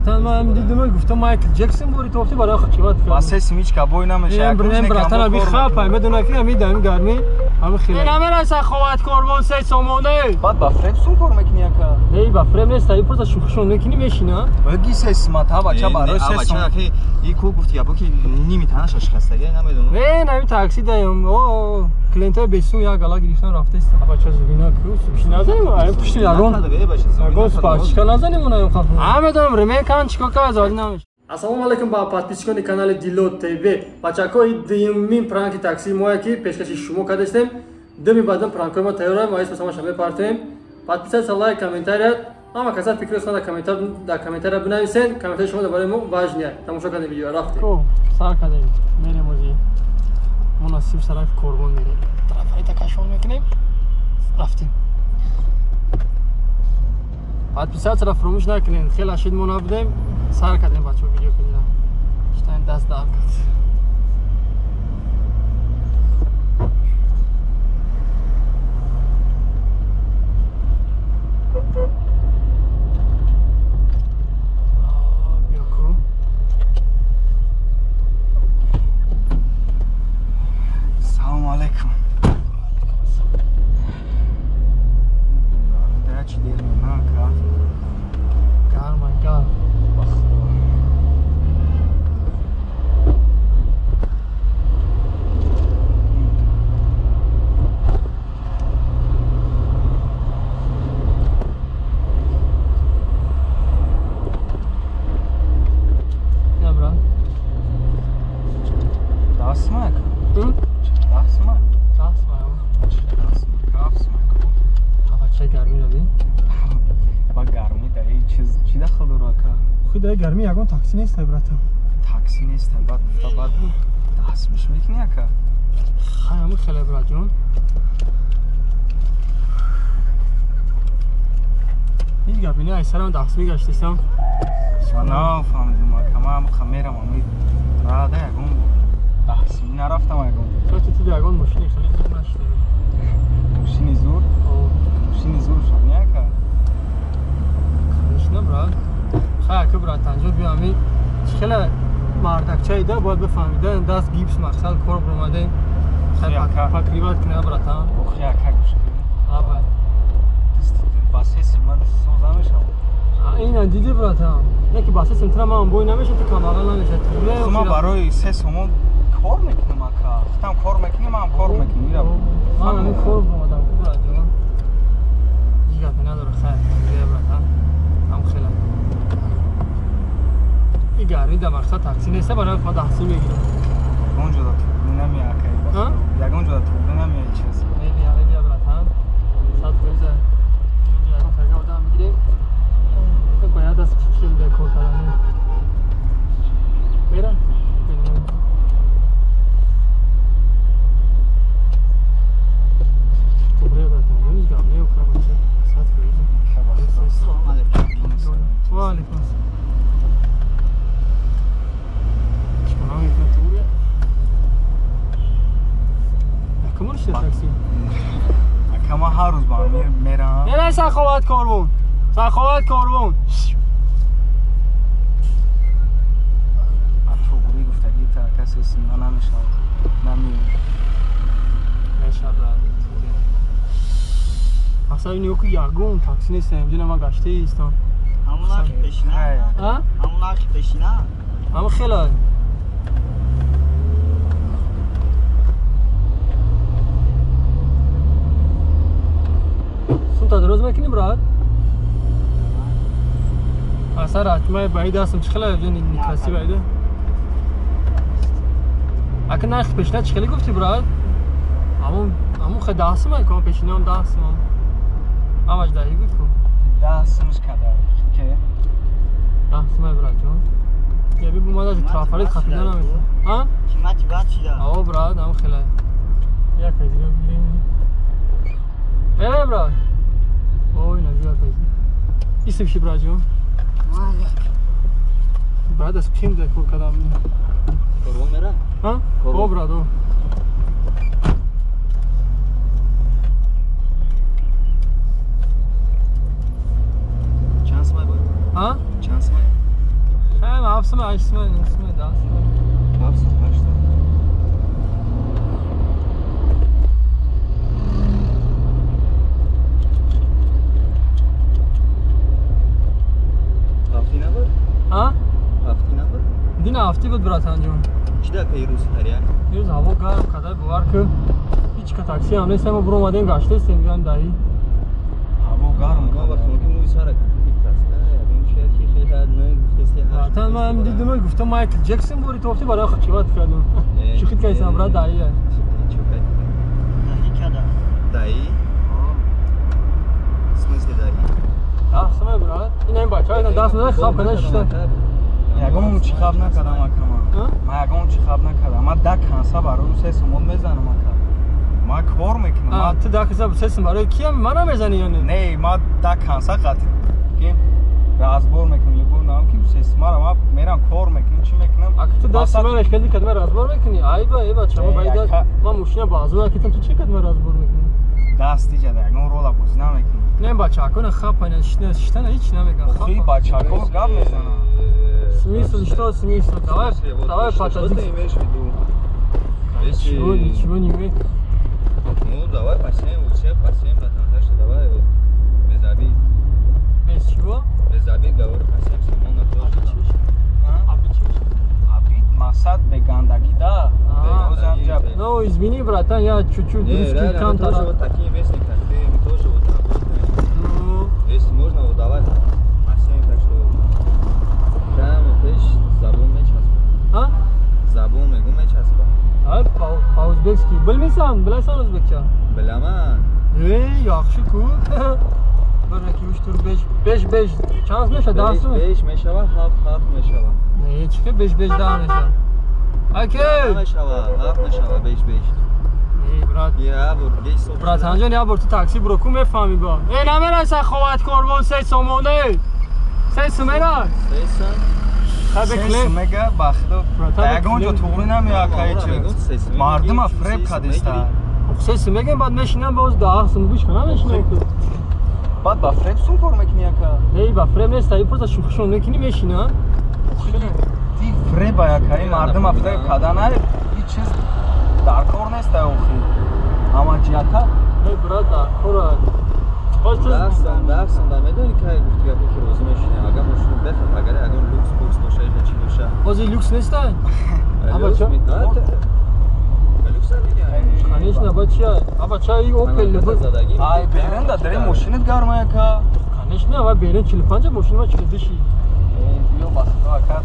Ман дидам гуфтам Майкл Ҷексон бори тофти барои қимат кард. Ба се симичка бой намеша. Ин братан аби хапай медона ки ами дами гарми ами хеле. Намера Саховат Корвон 3 сомона. Баъд ба фреб сум кор мекунӣ ака? Не, ба фреб нест, ай просто шӯхишон мекунӣ мешина. Баги се сима та бача барои се сом. Бача ки ку гуфти гапо ки ними танаша шикастага намедонам. Не, нами такси даем. О, клиентои бесум як гала гирифтан рафтаст. Бача зубина ку субши назанем, ай пушти ягон. Ягон спачка назанем она ягон қафо. Ҳамедонам ремекан чико ка зоди намеш. Ассалому алайкум ба подписчикони канали Дило ТВ. Бачакои дуюмин пранки такси моя ки пешкаши шумо кардастем. Думи баъдан пранкои мо тайёрам, мо исм самаша мепартоем. Подписаться, лайк, комментария. Ҳама каса фикри худро дар комментария бинависен. Комментарии шумо барои мо важния. Тамошо кардем видео, рафтем. Сар кардем. Мерем ози. Муносиб сараф Корвон мерем. Тарафарита кашон мекунем. Рафтем. Подписаться-ро фаромӯш накунед. Хеле ашид мо набудем. Сар кардем бачаҳо видео кунем. Штайн даст дар кард. Салому алайкум. Гарми ягон такси нест, братан. Такси нест, баъд гуфта баъд даст миш мекунӣ ака? Хай, ҳамин хеле братҷон. Ҳеҷ гапи не, ай сарам даст мегаштисам. Ман нафаҳмидам ака, ман ҳам мерам ами рада ягон даст нарафтам ягон. То ти ягон мошини хеле зур нашидем. Мошини зур? Мошини зур шуд не ака? Конечно, брат. Хай, ака братанҷо биё ами чӣ хеле мардакчаида бояд бифаҳмида даст гипс мақсад кор биромадем. Хай покриват кунем братан. Охи ака гӯш кунем. Абай. Дасти ба се сима соз намешавад. Ина диди братан. Не ки ба се симтра ман бой намешавад, ту камағал намешавад. Ман барои се сомон кор мекунам ака. Худам кор мекунӣ, манам кор мекунам. Мира. Ман ами кор биромадам братҷон. Ҳеҷ гапе надорад. Хай, биё братан. Ҳам хеле. И гарми дар мақсад такси нест, барои ма даҳси мегирам. Ягон ҷода туғри намеяй ака. Ягон ҷода туғри намеяй чиз. Мебия, мебия братан. 100%. Инҷо ягон тага одам мегирем. Бояд аз чӣ буда кор кардан. Мера? Туғри братан, ҳеҷ гап не, охир бача. 100%. Салом алейкум. Ва алейкум ассалом. Такси. Ака ман ҳар рӯз ба мерам. Не, Саховат Корвон. Саховат Корвон. Туғри гуфтагӣ та касе сима намешавад. Намеояд. Мешавад. Масалан ин ки ягон такси нест, инҷо ман гаштаистам. Ҳамон нархи пешина? Ҳамон нархи пешина? Ҳамон хеле. Сунта дроз мекунӣ брат? Асар ратмаи баид ҳастам, чӣ хеле некрасиво ида. Ака нархи пешина чӣ хеле гуфтӣ брат? Ҳамон хе 10 сум ку, пешинаам 10 сум. Ҳамаш даҳӣ буд ку. 10 сумш када ке? 10 сум братҷон. Яби бумада трафарит хапида намешавад. А? Қимати бад шида. Ао брат, ҳамон хеле. Як аз дига бигирем. Э брат. Ой, набиё тазӣ. Исм ши братҷон? Баъд аз ким да кор кардам? Корвон мера? А? О, брат, о. Чанд сумай буд? А? Чанд сумай? 7 сум, 8 сум, 9 сум, 10 сум. 7 сум, 8 сум. Ҳафти набуд? А? Ҳафти набуд? Дина ҳафти буд, братан ҷон. Чӣ дака ирӯз ҳария? Ирӯз ҳаво гарм кадай, бовар ки ҳеҷ ка такси ҳам нест, мо буромадем гаштаистем, мегӯям даҳӣ. Ҳаво гарм када. Ки мӯи сара краска, ягон чия ки хеле гуфтеси. Братан, ман дидум, гуфтам Майкл Ҷексон бори тофти барои хачиват кардам. Шӯхӣ кардам, брат, даҳӣ. Даҳӣ када. Даҳӣ? В смысле даҳӣ? 10 сум, брат. Ин ҳам бачаҳо 10 сум хоб када шишта. Ягон чӣ хаб накардам акама. Ман ягон чӣ хаб накардам. Ман 10 канса барои 3 сомон мезанам ака. Ман кор мекунам. Ту 10 канса 3 сом барои киям? Мана мезанӣ ё не? Не, ман 10 канса қатӣ ки разбор мекунам, любой нам ки 3 сомара ман мерам кор мекунам, чӣ мекунам? Ака ту 10 сомара хеле кадма разбор мекунӣ? Айба, айба, чамо байда. Ман мошина баъзо якитам, ту чӣ кадма разбор мекунӣ? Дасти ҷада ягон рола бозӣ намекунам. Не, бачаҳо хапана, шиштана ҳеҷ намеган. Охи бачаҳо гап мезананд. Смысл, что смысл? Давай, давай по-таджикски. Что ты имеешь в виду? Если... Ничего, ничего не имею. Ну, давай по 7, у всех по 7, братан, так что давай вот, без обид. Без чего? Без обид, говорю, по 7 сомона тоже. Обид, масад, бегандаги, да. Ну, извини, братан, я чуть-чуть русский кантора. Мы тоже вот такие местные, как ты, мы тоже вот работаем. Ну... Если можно, вот давай по 7, так что... Прямо пеш забон мечаспа. А? Забон мегу мечаспа. А, по-узбекски. Билмейсан, биласан o'zbekcha? Bilaman. Ey, yaxshi-ku. 1 2 3 4 5 5 5. Чанд меша? 10 сум? 5 мешава, 7 7 мешава. Не, чӣ 5 5 10 меша. Аке! Мешава, 7 мешава, 5 5. Не, брат. Я бор, гей соб. Братан ҷон, я бор ту такси буро ку мефаҳми ба. Эй, намераса ховат корвон 3 сомона. 3 сумера? 3 сум. Се мега бахто. Ягон ҷо туғри намеяд кай чи. Мардума фреб кадиста. 3 сум мегем, баъд мешинам боз 10 сум гӯш кунам мешинам. Баъд ба фреб сум кор мекунӣ ака? Не, ба фреб нест, ай просто шӯхишон мекунӣ мешинам. Ти фреб ака, ин мардума фреб кадан ай ҳеҷ чиз дар кор нест ай охи. Ҳама ҷиҳата. Не, брат, дар кор Дафсам, дафсам, да медонӣ кай гуфти гапе ки розӣ мешинем, агар мошин бехаб, агар ягон люкс букс боша, ё чӣ боша. Ҳозир люкс нестай? Аба ча? Люкс намегӯям. Конечно, аба чия? Аба ча и Opel либо. Ай, берин да дари мошинат гарма яка. Конечно, аба берин 45 мошин ма 42 ши. Биё бахто ака.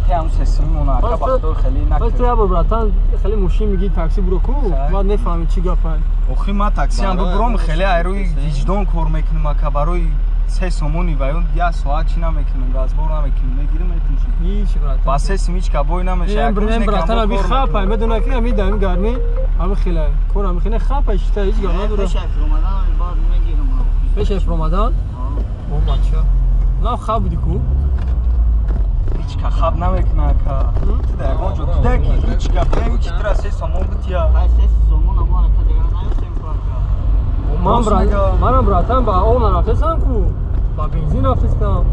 Ҳам сесимона ака бахто хеле накард. Баъд ту ябор братан, хеле мошин мегӣ такси буро ку, баъд мефаҳмӣ чӣ гапай. Охи ман таксиам бубуром хеле айрӯи виҷдон кор мекунам ака, барои 3 сомони ва ё 1 соат чӣ намекунам, газбор намекунам, мегирам метуншам. Ҳеҷ братан. Ба 3 сум ҳеҷ кабой намеша. Ин братан аби хапай, медона ки ами дами гармӣ, ами хеле кор ами хеле хапай шита ҳеҷ гап надора. Пеш аз Рамадан баъд мегирам. Пеш аз Рамадан? О бача. На хаб буди ку? Ҳеҷ ка хаб намекуна ака. Ту да ягон ҷо ту да ки ҳеҷ гап не, ҳеҷ тра 3 сомон бутия. Ай 3 сомон ама ака дигар наёфтем ку ака. Ман брат, манам братан ба об нарафтесам ку. Ба бензин рафтестам.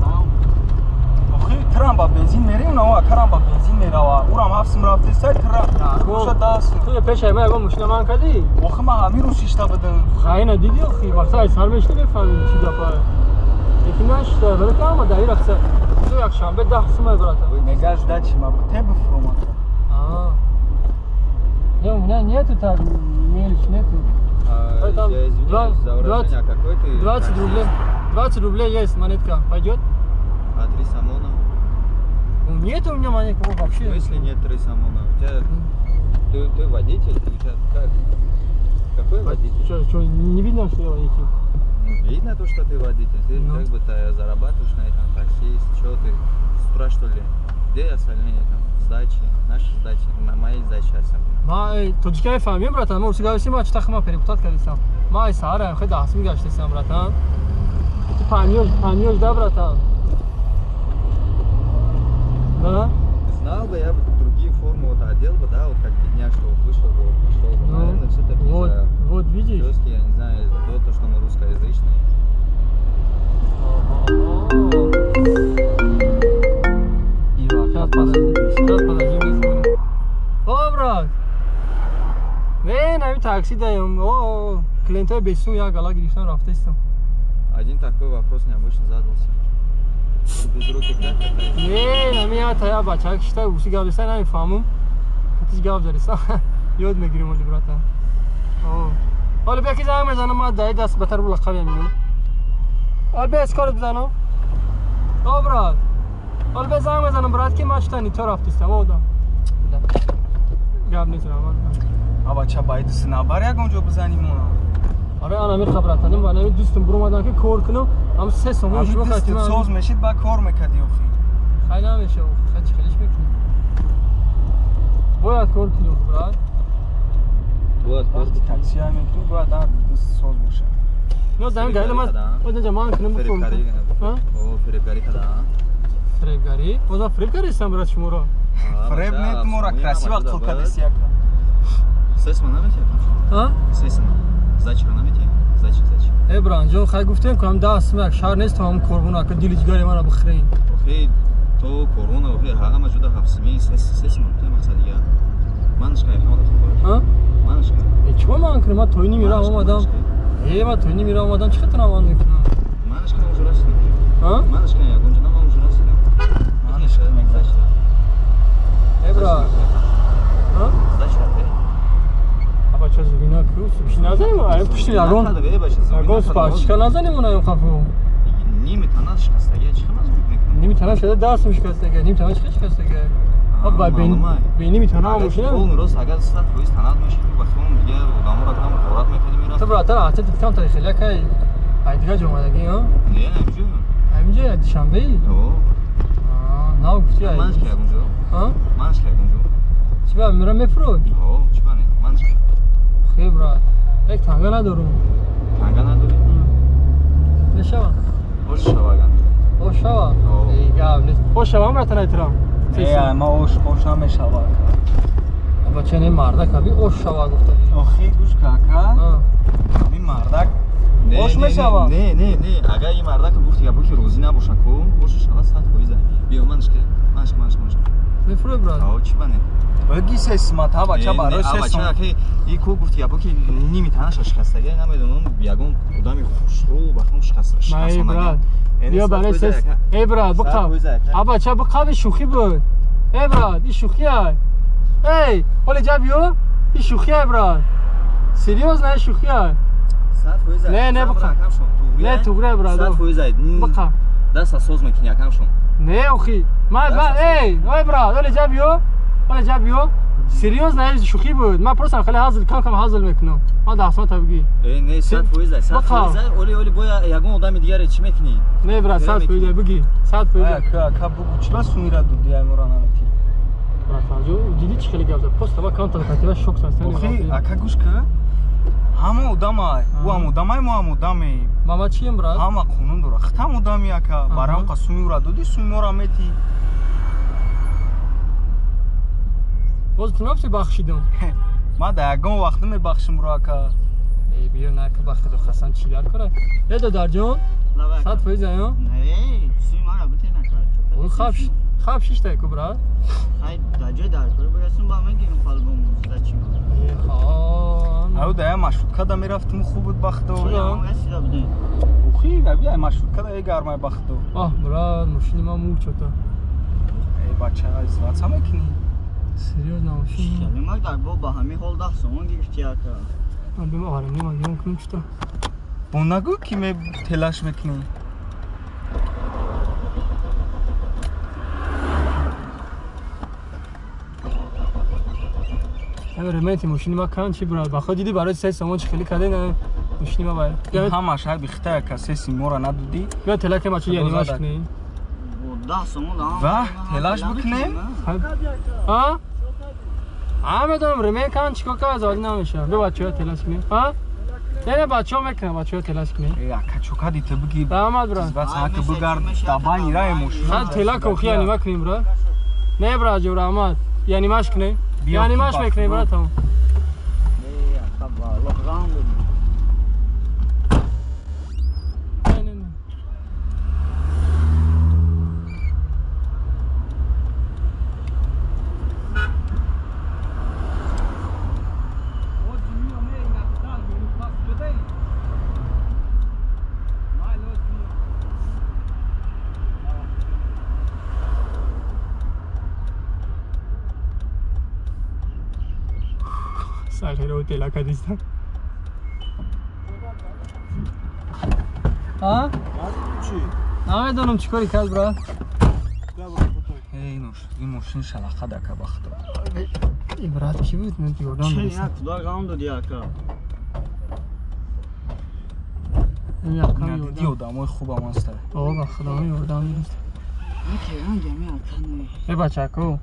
Охи трам ба бензин мерем, на акарам ба бензин мерава. Урам 7 сум рафтесай, тра боша 10 сум. Ту пеш ай ма ягон мошина ман кардӣ? Охи ман ҳамин рӯз шишта будам. Хайна дидӣ охи, вақта ай сар мешта мефаҳмӣ чӣ гапа. Лекин нашта, барои ки ҳама даҳи рафта. Ту якшанбе 10 сум ай братан. Мегаш дачи ма те бифуром ака. А. Не, у меня нету так мелочь нету. Там 20, какой ты? 20 рублей. 20 рублей есть монетка. Пойдет? А 3 сомона? Нет у меня монетки вообще. В смысле нет 3 сомона? У тебя ты водитель? У тебя как? Какой водитель? Что, не видно, что я водитель? Ну, видно то, что ты водитель. Ты ну. Как бы-то зарабатываешь на этом такси. Что ты? С утра что ли? Где остальные там сдачи? Наши сдачи, мои сдачи особенно. Ма тоҷикаи фаҳмем, братан, ма усигаси ма чита хма перепутат кардисам. Ма ай саҳара хе даҳсми гаштисам, братан. Ту памёж, памёж да, братан. Да? Знал бы, я бы другие формы вот одел бы, да, вот как бедняжка вот вышел бы, вот пошел бы. Ну, наверное, все-таки вот, за вот видишь? Тезки, я не знаю, за то, что мы русскоязычные. Ага. такси даем. О, клиентои бесум як гала гирифтан рафтаистам. Один такой вопрос необычно задался. Без руки как? Не, нами я тая бачак шита уси гап деса намефаҳмам. Катиш гап зариса. Ёд мегирем оли брата. О. Оли бия ки занг мезанам, ман даи даст ба тару лақаб мегӯям. Оли бия эскорт бизанам. О, брат. Оли бия занг мезанам, брат, ки ман шита нито рафтистам. О, да. Гап нест, раҳмат. А бача байдиси набар ягон ҷо бизаним она. Аре, ана ми хабратаним ва ана ми дӯстам буромадан ки кор кунам, ҳам се сомон шумо катим. Соз мешид ба кор мекади охи. Хай намеша, охи, хай чӣ хелиш мекунӣ? Бояд кор кунӣ, охи, брат. Бояд кор кунӣ. Такси ҳам мекунӣ, бояд ҳар дӯст соз боша. Но занг гайл ман, оҷа ман кунам бикун. О, фиребгарӣ када. Фиребгарӣ? Оза фиребгарӣ истам, брат, шуморо. Фиреб нет, мора красиво қил кадеси яка. Сесма намети? А? Сесма. Сдачи намети? Сдачи, сдачи. Э, бранҷон, хай гуфтем ки ҳам даст як шаҳр нест, то ҳам корвон ака дили ҷигари мана бихӯрем. Охи, то корвон охи ҳама ҷуда ҳафсими сесма то мақсад дигар. Манш кай ҳама А? Манш кай. Э, чӣ ман кунам? Ман тойни мира омадам. Э, ман тойни мира омадам, чӣ хатра ман мекунам? Манш кай уже расидам. А? Манш кай ягон ҷо ман уже расидам. Манш кай сдачи. Э, бра. А? Сдачи рафте. Бача зубина ку субши назанем, ай пушти ягон спарчика назанем она қафо. Ними тана шикастага, чӣ хел мазбут мекунам? Ними тана шуда дастм шикастага, ними тана чӣ шикастага? Ба бе ними тана мошина. Он рост агар 100% танат мешид, ба хелон дига одаморо кам ғорат мекардим мерафт. Ту братар, ата кам та хеле кай ай дига ҷо омадаги, а? Не, ҳаминҷо. Ҳаминҷо Душанбе? О. А, нав гуфти ай. Манш кай ягонҷо? А? Манш кай ягонҷо? Чӣ ба мера мефурӯ? О, чӣ ба не? Манш кай. Хе, брат. Як танга надорум. Танга надорӣ? Мешава. Ош шава агар. Ош шава? Эй, гап нест. Ош шава, брат, найтирам. Э, ма ош ош намешава. Бача не мардак аби ош шава гуфта. Охи, гӯш ка ака. Ами мардак ош мешава. Не, не, не, агар ин мардак гуфти гапо ки розӣ набоша ку, ош шава 100%. Биё манш ка, манш, манш, манш. Мефурӯ, брат. О, чӣ ба не? Баги сесма та бача барои сесма. Бача ки и ку гуфти гапо ки ними танаша шикастага, намедонам, ягон одами хушрӯ ба хун шикаста шикасонага. Биё барои сес. Эй, брат, биқаб. А бача биқаб, шӯхӣ буд. Эй, брат, ин шӯхӣ ай. Эй, ҳоли ҷа биё, ин шӯхӣ ай, брат. Серьёзно, ин шӯхӣ ай. 100%. Не, не, биқаб. Не, туғри, брат. 100%. Биқаб. Даста соз мекунӣ акамшон. Не, охи. Ман, эй, ой, брат, ҳоли ҷа биё. ҳоли ҷа биё. Серьёзно, ин шӯхӣ буд. Ман просто хеле ҳазл, кам кам ҳазл мекунам. Ман дастмата бигӣ. Э, не, 100%, 100%. Оли, оли, боя ягон одами дигаре чӣ мекунӣ? Не, брат, 100% бигӣ. 100%. Ака, ака, бугу, чӣ ба сумира дудӣ ай мора наметӣ? Братанҷо, дидӣ чӣ хеле гап зад? Просто ма кам та шок састани. Охи, ака, гӯш ка. Ҳама одамай, ӯ ҳам одамай, мо ҳам одамем. Мама чием, брат? Ҳама қонун дора. Хитам одами ака. Барам қа сумира дудӣ, сумира метӣ. Боз ту нафти бахшидам. Ман дар ягон вақт намебахшим ро ака. Эй, биё нака бахшиду хасан чӣ дар кора? Э, додарҷон, 100% аю? Не, суи мара бите накар. Ой, хаб, хаб шиштай ку, брат. Хай, дар ҷои дар кор боясум ба мегирам қалбом сдачи. Э, ха. Аю да я маршрутка да мерафтим, хуб буд бахто. Расида будем. Охи, раби ай маршрутка да э гармай бахто. Аҳ, брат, мошини ман мур чота. Эй, бача, изватса мекунӣ? Серьёзно, мошина. Нимак дар бо ба ҳамин ҳол 10 сомон гирифти ака. Ман бема орем, нима гирам кунам чута. Бо нагӯ ки ме телаш мекунӣ. Ремонти мошини ма кан чи брат? Ба худ дидӣ барои 3 сомон чӣ хеле каде на мошини ма бай. Ҳамаш ҳай бихта ака, сеси мора надудӣ. Биё телаке ма чӣ янимаш кунӣ? 10 сомон да. Ва, телаш бикунем? А? А, медонам, ремонт кан чикор кар аз намеша. Биё бачаҳо телаш кунем. А? Не, не, бачаҳо мекунам, бачаҳо телаш кунем. Э, ака, чока ди ту бигӣ. Раҳмат, брат. Баца ака бигард, дабани рай мошина. Ха, телак охи янима кунем, брат. Не, брат, ҷо раҳмат. Янимаш кунем. Янимаш мекунем, брат, тамом. Э, ака, валлоҳ ғам буд. Не, не, не. Сахиро тела кадиста. А? Чӣ? Намедонам чӣ кори кард, брат. Эй, нуш, ин мошин шалақа дака бахто. Эй, брат, ки буд? Мен ёрдам Чӣ мерасам. як худо ғам дод яка. Ин якам Надиди ёрдам. одамои хубам ҳаста. О, ба худо ёрдам мерасам. Ки ранг ами ака не. Эй, бачако,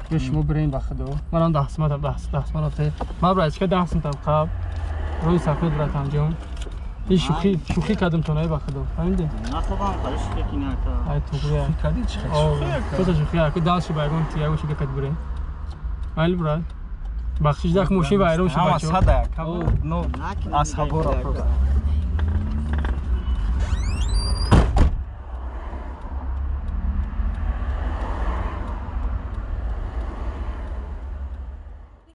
ё шумо бирен ба худо. Манам 10 сомат, 10 сомат рафта. Ман братчика 10 сом табқа. Рӯи сафед, братам ҷон. Ин шӯхӣ кардам то, ба худо. Фаҳмидӣ? Нахобам қариш ки не ака. Ай, туғри. Кади чӣ? Просто шӯхӣ. Аку дальше ба ягон ягон чига кад бирен. Майли, брат. Бахшиш, дак мошин вайрон шуд, Ҳама бачаҳо. сада яка. О. Ну, асабора просто.